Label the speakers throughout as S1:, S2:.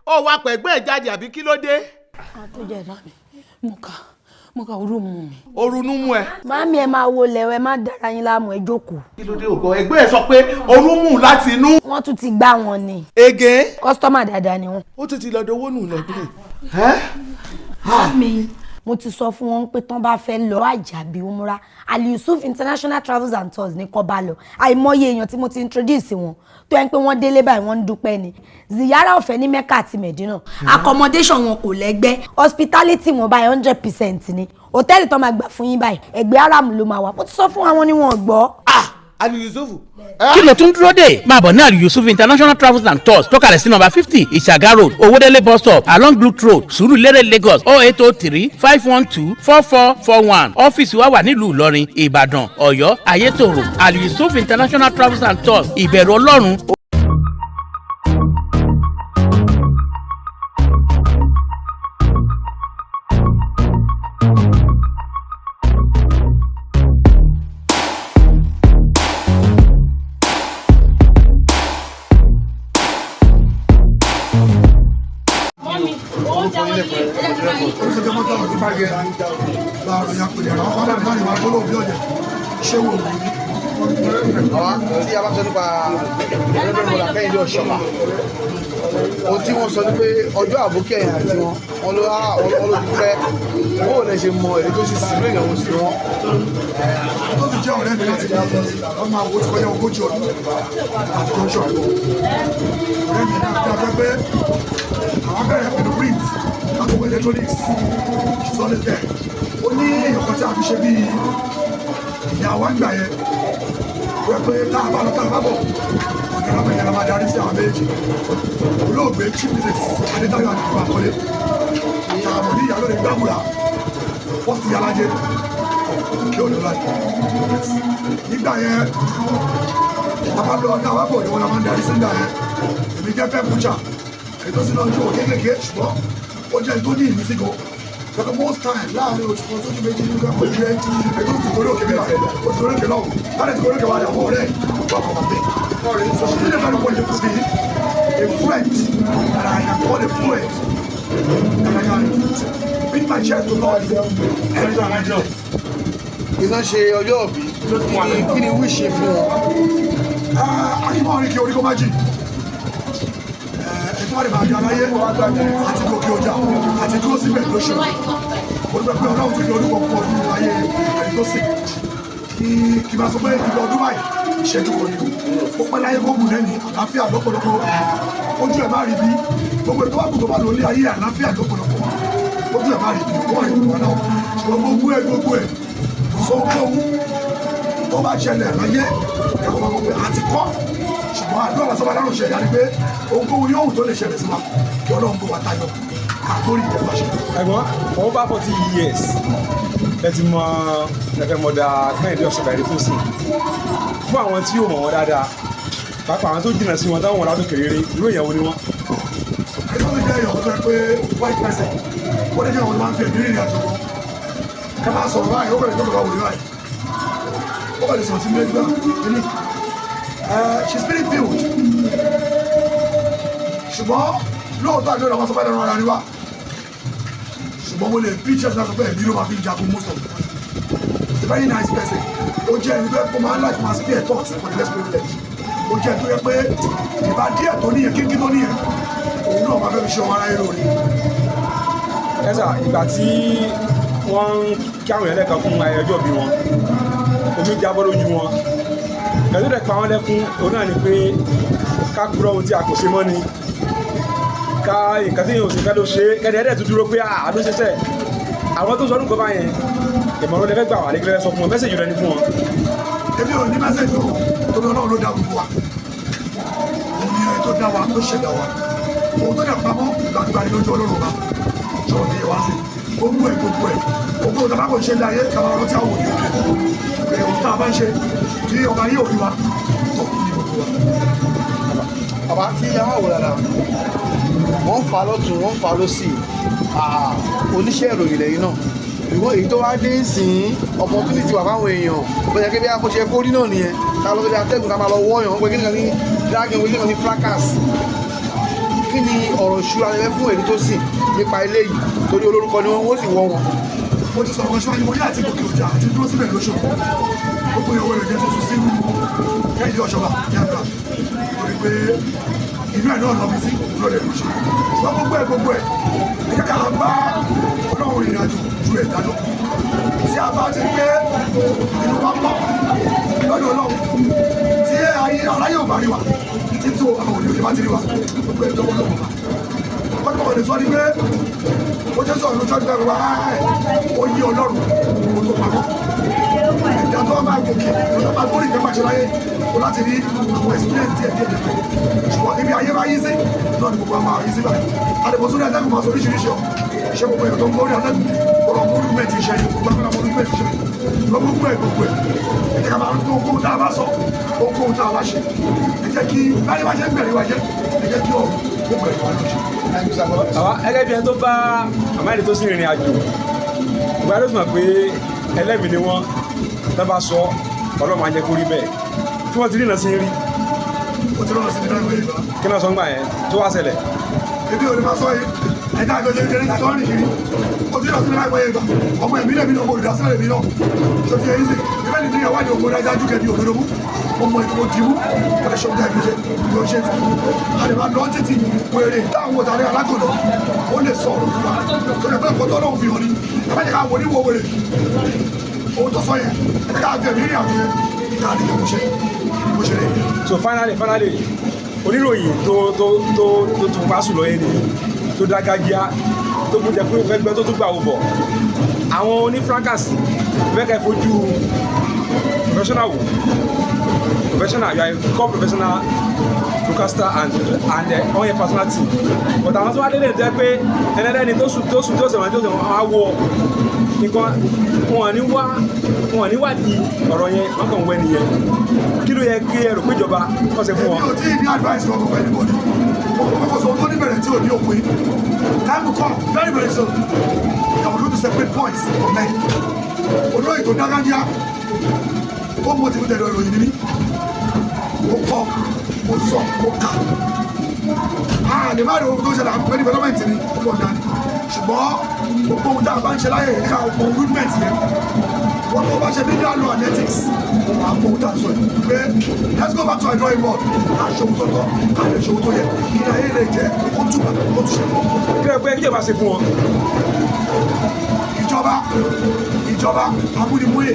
S1: Ó wá pẹ̀gbẹ́ ẹ̀ jáde, àbí kí ló dé?
S2: Tó jẹ́ ìdá mi, mo kà orú mu mi.
S1: Orunú mú ẹ.
S3: Màámi, ẹ máa wo lẹ̀wẹ̀, má dára yín láàmú, ẹ jókòó.
S1: Kí ló dé? Ògbọ́ ẹgbẹ́ ẹ sọ pé orun mú láti inú.
S3: Wọ́n tún ti gbá wọn ni.
S1: Again.
S3: Customer dáadáa ni wọ́n.
S1: Ó tún ti lọ dowó nù lọ́dún yìí.
S3: Màámi, mo ti sọ fún wọn pé tán bá fẹ́ lọ àjàbí umra, Ali Yusuf International Travels and Tours ní kó bá lọ. Àìmọye èèyàn tí mo ti introduce wọn tó yẹn pé wọ́n délé báyìí, wọ́n ń dúpẹ́ ni. Ziyara ọ̀fẹ́ ní Mecca àti Medina, accommodation wọn kò lẹ́gbẹ́, hospitality wọn báyìí 100% ni. Hòtẹ́ẹ̀lì tó máa gbà fún yín báyìí, ẹgbẹ́ Haram ló máa wà. Mo ti sọ fún àwọn ni wọn gbọ́.
S1: Ah, Ali Yusuf.
S4: Kí ló tún dúró dè? Máa bọ̀ ní Ali Yusuf International Travels and Tours tó kalẹ̀ sí nọ́mbà 50, Ìṣàgá Road, Owódélé bus stop, along Blue Road, Sùúrùlérè, Lagos, 08035124441. Ọ́fíìsì wa wà nílùú Ìlọrin, Ìbàdàn, Ọ̀yọ́, Ayétòrò. Ali Yusuf International Travels and Tours, ìbẹ̀rù Ọlọ́run.
S2: Mummy, oúnjẹ wọn nílé ẹjẹ ti máa yín.
S5: Oríṣiríṣi mọ́tò àwọn tí bá yẹ láàrọ̀ ya pèlè àwọn ọmọ náà ní wàá gbọ́dọ̀ bí ọ̀jẹ̀ ṣé wò ó ní.
S6: Àwa tí a bá sọ nípa Reverend Brother Kẹ́hìndé Ọ̀ṣọ́fà, ohun tí wọ́n sọ ni pé ọjọ́ àbókẹ́ ẹ̀yìn àti wọn wọn ló wọn ló ti pẹ́. Bó lè ṣe mọ èyí tó sì sí lóyún àwọn sí wọn.
S5: Tó ti jẹ́ ọ̀rẹ́ mi láti ọmọ àwọn tí kọjá 40 ọdún àti tó ń ṣọ̀rẹ́ ọ̀rẹ́ mi náà bí a fẹ́ pé àwọn bẹ̀rẹ̀ pẹ̀lú print láti wọ electronics. She's always there. Ó ní èèyàn kan tí a fi ṣe bíi ìyá wa ń gbà yẹn wọ́n pé tá a bá lọ, tá a bá bọ̀, ọ̀dọ̀ ọmọ yẹn la máa darí sí àwọn méjì. Olóògbé Chief Mrs Adétayọ̀ Àdìgún Àkọlé, tààmù ní ìyálóde gbàmùrà, first ìyálàjẹ kí ó lọ láì nígbà yẹn, bàbá lọ, ọ̀dọ̀ àwọn bọ̀ ni wọ́n la máa ń darí sí nígbà yẹn. Èmi jẹ́ fẹ́ bùchà èyí tó sì náà ju òkè kékeré, ṣùgbọ́n ó jẹ́ tó ní ìmísí gan lọ́kọ̀. Most time, láàrin oṣù kan sójú 2 nígbà kan jẹ́ ètò ìtòkórí òkè mìíràn, òtòkórí òkè lọ́wọ́ láti ìtòkórí òkè wà ní àwọn ọ̀rẹ́ wà kọ̀ wà bẹ́ẹ̀. So she did a very wonderful thing, a friend that I can call a friend that I can beat my chest to love anytime I do.
S6: Iná ṣe ọjọ́ òbí, kí ni wish fún wọn?
S5: Akíkọ́ ní kí orí kó má jì ètò àdìbò àjọ aláyé àti gòkè ọjà àti dúró síbẹ̀ lóṣù. Olùgbà pé Ọlọ́run ti fi ọdún kan fún ọdún ayé ẹni tó sì kí máa sọ pé ìgbà ọdún báyìí, ìṣẹ́jú kan ni o. Ó pẹ́ láyé, kó gùn lẹ́nu àlàáfíà lọ́pọ̀lọpọ̀, ojú ẹ̀ má rí bí gbogbo ètò wà kù tó bá lò ní ayé, àlàáfíà lọ́pọ̀lọpọ̀, ojú ẹ̀ má rí bí kó má rí bí wọn náà. Ṣùgbọ́n gbogbo ẹ̀ kò sọ ohunkóhun tó bá ṣẹlẹ̀ láyé, ẹ̀kọ́ máa mọ̀ pé àti kọ́. Ṣùgbọ́n àdúrà lásán bá dárò ṣẹlẹ̀ ni pé ohunkóhun yóò tó lè ṣẹlẹ̀ sí wa, kí Ọlọ́run bó wa tayọ káàkiri ìjẹba ṣe.
S7: Ẹ̀gbọ́n, for over 40 years ẹ ti mọ ẹfẹ mọdà Kẹ́hìndé Ọ̀ṣọ́fà ẹ̀rí tó sìn. Fún àwọn tí yóò mọ̀ wọ́n dáadáa, pàápàá àwọn tó jìnnà sí wọn, táwọn wọn látòkè rere, irú èèyàn wo ni wọ́n?
S5: Ẹni tó ti jẹ́ èèyàn tó yẹ pé white person, ó lè jẹ́ àwọn tó máa ń fi ẹ̀mí rìnrìn àjò gan. Ẹ máa sọ̀rọ̀ báyìí, ó kàn lè jókòó wòlé báyìí, ó kàn lè sọ̀rọ̀ sí méjì báyìí ní. She's spirit filled, ṣùgbọ́n lóòótọ́ àjọ ìrànwọ́ sọ pé ẹ̀rọ ara ni wá, ṣùgbọ́n mo lè bí church náà sọ pé ẹ̀mí ló máa fi ń jagun most of the time. She's a very nice person. Ó jẹ́ ẹni tó yẹ kó máa ń like máa spare thoughts for the less privileged. Ó jẹ́ ẹni tó yẹ pé ìbá díẹ̀ tó níyẹn, kínkín tó níyẹn, òun náà máa fẹ́ fi ṣe ọmọ aráyé lóore.
S7: Ẹ sà, ìgbà tí wọ́n ń kí àwọn èèyàn lẹ́ẹ̀kan fún ayẹyẹ ọjọ́ bí wọn, omi jábọ́ lójú wọn. Ìgbà tó dẹ̀ pa wọ́n lẹ́kún, òun náà ni pé ká kúrò ohun tí a kò ṣe mọ́ ni ká nǹkan tí yóò ṣe fẹ́ ló ṣe é kẹ́ni ẹ̀dẹ̀ tó dúró pé àá ló ṣe sẹ́. Àwọn tó sọ orúkọ báyẹn, ìmọ̀ràn lẹ́fẹ́ gbà wà lẹ́gbẹ̀ẹ́ sọ fún wọn, message rẹ ni fún wọn.
S5: Èmi ò ní message o, torí Ọlọ́run ló dá gbogbo wa. Òun ni ẹni tó dá wa, tó ṣẹ̀dá wa. Òun tó dẹ̀ pamọ́ gbàgbà ní lójú Ọlọ́run ọba ṣọ̀rọ̀ ní ìwá sí gbogbo ẹ̀. Gbogbo ẹ̀, gbogbo òun tàbá kò ṣe ní ayé, kàmá rántí àwọn òní òkè pé òun tá a bá ń ṣe tí ọba yìí ò rí wa tó kú ní gbogbo wa.
S6: Bàbá, tí a máa wò dáadáa, wọ́n ń fa lọ́tún, wọ́n ń fa lọ́sì. Oníṣẹ́ ìròyìn lẹ́yìn náà, ìwọ èyí tó wá dé sìn, opportunity wà fáwọn èèyàn. Bó ṣe kébí bó ṣe kó rí náà nìyẹn, ká lọ síbi atẹ́gùn, ká máa lọ wọ́ọ̀yàn, wọ́n pé kí nìkan ní dragon, wọ́n kí nìkan ní fracas. Kí Kí ni ọ̀rọ̀ ìṣúra rẹ fún èyí tó sìn nípa eléyìí, torí olórúkọ ni wọ́n sì wọ́ wọn?
S5: Mo ti sọ̀rọ̀ síwájú, mo ní àti gòkè òjà àti dúró síbẹ̀ lóṣù. Gbogbo ìyàwó rẹ̀ jẹ́ tuntun sínú Kẹ́hìndé Ọ̀ṣọ́bà ní àgbà, torí pé inú ẹ̀ náà lọ bí sí lóde lóṣù. Ṣùgbọ́n gbogbo ẹ̀ ẹ jẹ́ ká bá Ọlọ́run ìrìn àjò ju ẹ̀dá lọ. Tí a bá ti pé inú wa pọ̀ lọ́dọ̀ Ọlọ́run, tí ayé aráyé ò bá rí wa, títí tó àwọn òní òní bá ti rí wa, gbogbo ẹ̀ tọwọ́ lọ́wọ́ wa. Wọ́n ti kọ̀ lè sọ ni pé ó jẹ́ sọ̀rọ̀ lójú ọdún ẹ̀rọ ó yí Ọlọ́run ó tó pamọ́. Ẹ̀dá tó máa gòkè tó máa gbórí ìfẹ́ máa ṣe láyé kó láti rí àwọn experience díẹ̀ díẹ̀ díẹ̀. Ṣùgbọ́n ibi ayé máa yí sí náà ni gbogbo àwọn máa yí sí báyìí. Àdìbò sórí atẹ́gùn máa sọ oríṣiríṣi ọ̀ ṣé gbogbo èèyàn tó ń gbórí atẹ́gùn ọ̀rọ̀ movement iṣẹ́ yìí, gbogbo agbára movement iṣẹ́ yìí lọ. Gbogbo ẹ̀ ẹ jẹ́ ká máa tó ohunkóhun tá a bá sọ, ohunkóhun tá a bá ṣe, ẹ jẹ́ kí báyìí wá ṣe ń bẹ̀rẹ̀ wá jẹ́, ẹ jẹ́ kí ọ̀run ó bẹ̀rẹ̀ wá lọ́jọ́.
S7: Bàbá, gẹ́gẹ́ bí ẹni tó bá àmáyé tó sì rìnrìn àjò ìgbà tó sì mọ̀ pé ẹlẹ́mìí ni wọ́n, tó bá sọ, Ọlọ́run máa jẹ́ kó rí bẹ́ẹ̀ tí wọ́n ti rí ìrìnà sí rí.
S5: Ó ti rọrùn sí mi láìpẹ́ yìí bá.
S7: Kí náà sọ ń gbà yẹn tó wá ṣẹlẹ̀?
S5: Ebi ò ní máa sọ yìí, ẹ̀ka àjọ ṣe kéré tó rìn kiri. Ó ti rọrùn sí mi láìpẹ́ yìí bá. Ọmọ ẹ̀mí lèmi náà, ọmọ olùdásílẹ̀ lèmi náà tó ti yẹ yín sí ìbẹ́ ní ìyàwó àti ògbóni ajájú kẹ́bi òdodo mú. Mo mọ ìdúró dìímú, mo lè ṣe ohun tẹ́lẹ̀ ṣe yóò ṣe tí a lè máa lọ títì wèrè táwọn òtàrí alágòdò ó lè sọ ọ̀rọ̀ fún wa tó lè pẹ́ kó tó lóun fi hàn ní. Ẹ má jẹ́ ká wọ oníwò wèrè ohun tó sọ yẹn. Ẹ jẹ́ ká fi ẹ̀mí rìn àjò yẹn ká lè yẹ kó ṣe bó ṣe lè.
S7: So finally, oníròyìn tó bá sùn lọ yẹn ni tó dágájíá tó mú jẹ fún fẹgbẹ tó tún gbà wò bọ àwọn oní fracas fẹ́ kẹ́ fojú professional wò. Professional, you are a core professional broadcaster and on your personality, but àwọn tó wá délé jẹ́ pé ẹlẹ́dẹ́ni tó sùn tó sẹ̀wọ̀n tó sẹ̀wọ̀n á wọ nǹkan wọn ní wá wọn ní wádìí ọ̀rọ̀ yẹn, wọn kàn wẹ́ nìyẹn. Kí ló yẹ kí ẹ rò pé ìjọba kọ́ ṣe fún wọn?
S5: Èmi ò tí ì ní advice kankan fún anybody. Mo kò sọ ohun tó ní bẹ̀rẹ̀ tí ò ní òpin. Time will come very very soon that we going to separate points from men. Olóyè tó dágájíá ó mọ ti fi tẹ̀lé ìròyìn ní mí. Mo kọ, mo sọ, mo kà á lè má rí ohun tó ṣẹlẹ̀ àpẹẹrẹ development ni ó pọ̀ dání. Ṣùgbọ́n gbogbo ohun tá a bá ń ṣe láyè ní ká mọ movement yẹn. Wọ́n tó bá ṣe media law and ethics, wọ́n máa mọ ohun tá a sọ yìí pé let's go back to our drawing board. Ká ṣe ohun tó tọ́, ká lè ṣe ohun tó yẹ kí ní ayé lè jẹ́ kó túbà kó túṣe.
S7: Kí ló pé kíjọba ṣe fún wọn?
S5: Ìjọba amúnimúyè,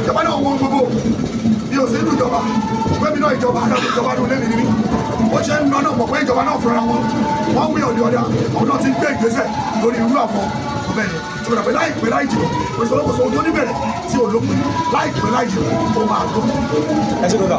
S5: ìjọba náà wọ́n gbogbo mi ò sí inú ìjọba, ṣùgbọ́n mi náà ìjọba adágún ìjọba ní olé mi ní mí. Ó ṣe ń lọ náà mọ̀ pé ìjọba náà fúnra wọn wọ́n wí ọ̀dẹ̀ ọ̀dà, àwọn náà ti ń gbé ìgbésẹ̀ lórí irú àwọn ọbẹ̀ yẹn tí wọ́n dàgbé. Láìpẹ́ láì jìnnà, òṣèlú kò sọ ohun tó níbẹ̀rẹ̀ tí ò lópin. Láìpẹ́ láì jìnnà, ó máa tó.
S7: Ẹ ṣe kọ́ta.